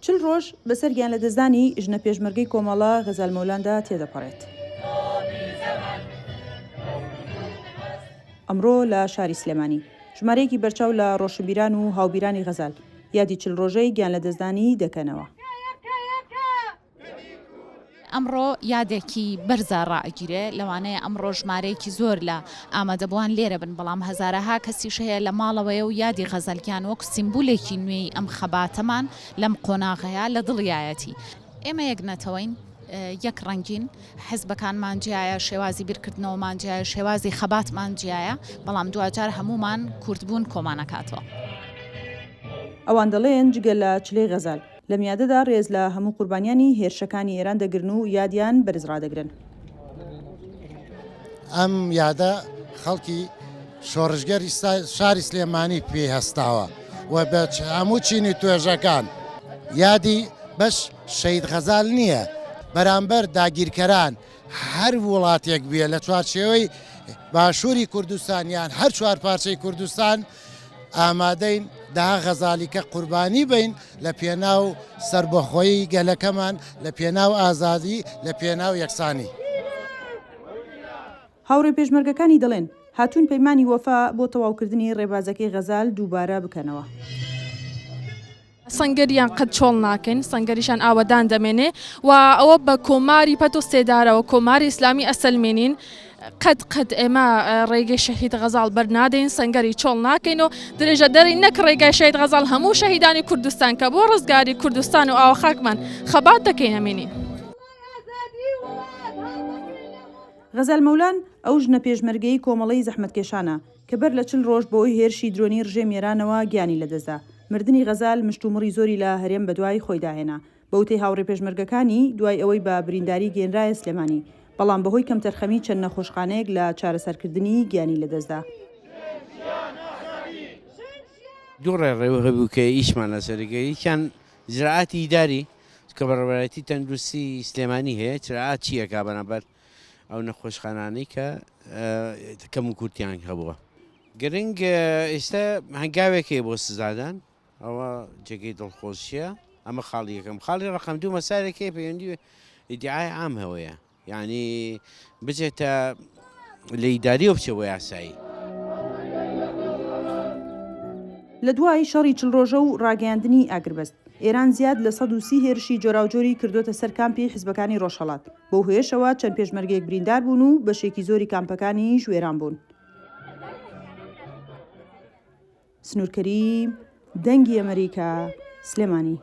40 ڕۆژ بەسەر گیانلەدەستدانی ژنە پێشمەرگەی کۆمەڵە غەزال مەولاندا تێدەپەڕێت. ئەمڕۆ لە شاری سلێمانی ژمارەیەکی بەرچاو لە ڕۆشنبیران و هاوبیرانی غەزال یادی 40 ڕۆژەی گیانلەدەستدانی دەکەنەوە. ئەمڕۆ یادێکی بەرزە ڕائەگیرێ، لەوانەیە ئەمڕۆ ژمارەیەکی زۆر لە ئامادەبووان لێرە بن، بەڵام هەزارەها کەسیش هەیە لە ماڵەوەیە و یادی غەزەل گیان وەک سیمبولێکی نوێی ئەم خەباتەمان لەم قۆناغەیا لە دڵیایەتی. ئێمە یەک نەتەوەین، یەک ڕەنگین، حزبەکانمان جیایە، شێوازی بیرکردنەوەمان جیایە، شێوازی خەباتمان جیایە، بەڵام دواجار هەموومان کوردبوون کۆمان ئەکاتەوە. ئەوان دەڵێن جگە لە چلەی غەزال، لەم یادەدا رێز لە هەموو قوربانیانی هێرشەکانی ئێران دەگرن و یادیان بەرز رادەگرن. ئەم یادە خەڵکی شۆڕشگێری شاری سلێمانی پێی هەستاوە و بە هەموو چینی توێژەکان یادی بەش شەهید غەزال نییە بەرامبەر داگیرکەران هەر وڵاتێک بێ لە چوارچێوەی باشووری کوردستان یان هەر چوار پارچەی کوردستان ئامادەین دەها غەزالیکە قوربانی بین لە پێناو سەربەخۆیی گەلەکەمان لە پێناو ئازادی لە پێناو یەکسانی. هاوڕێ پێشمەرگەکانی دەڵێن، هاتوون پەیمانی وەفا بۆ تەواوکردنی ڕێبازەکەی غەزال دووبارە بکەنەوە. سەنگەریان قەت چۆڵ ناکەین، سەنگەریشان ئاوەدان دەمێنێ و ئەوە بە کۆماری پەت و سێدارەوە کۆماری ئیسلامی ئەسەلمێنین. قەت قەت ئێمە ڕێگەی شەهید غەزاڵ بەرنادەین، سەنگەری چۆڵ ناکەین و درێژەدەرین نەک ڕێگای شەهید غەزاڵ هەموو شەهیدانی کوردستان کە بۆ ڕزگاری کوردستان و ئاوەخاکمان خەبات دەکەین ئەمێنین. غەزال مەولان، ئەو ژنە پێشمەرگەی کۆمەڵەی زەحمەتکێشانە، کە بەر لە 40 ڕۆژ بەهۆی هێرشی درۆنی ڕژێمی ئێرانەوە گیانی لەدەستدا، مردنی غەزال مشتومڕی زۆری لە هەرێم بەدوای خۆیدا هێنا، بە وتەی هاوڕێ پێشمەرگەکانی، دوای ئەوەی بە برینداری گەیەنرایە سلێمانی، بەڵام بەهۆی کەمتەرخەمی چەند نەخۆشخانەیەک لە چارەسەرکردنی گیانی لەدەستدا. دوو ڕێڕەو هەبوو کە ئیشمان لەسەر کرد، یەکیان زراعەتی ئیداری کە بەڕێوەبەرایەتی تەندروستی سلێمانی هەیە، زراعەت چی ئەکا بەرامبەر ئەو نەخۆشخانانەی کە کەموکورتیان هەبووە. گرنگ ئێستا هەنگاوێک هەیە بۆ سزادان، ئەوە جێگەی دڵخۆشیە، ئەمە خاڵی یەکەم. خاڵی ڕەقەم دوو مەسایلێک هەیە پەیوەندی ئیدیعای عام هەوەیە، یانی بچێتە لە ئیداریەوە بچێ بۆ یاسایی. لە دوای شەڕی 40 ڕۆژە و ڕاگەیاندنی ئاگربەست، ئێران زیاد لە 130 هێرشی جۆراوجۆری کردۆتە سەر کامپی حزبەکانی ڕۆژهەڵات، بەو هۆیەشەوە چەند پێشمەرگەیەک بریندار بوون و بەشێکی زۆری کامپەکانیش وێران بوون. سنوور کەریم، دەنگی ئەمەریکا، سلێمانی.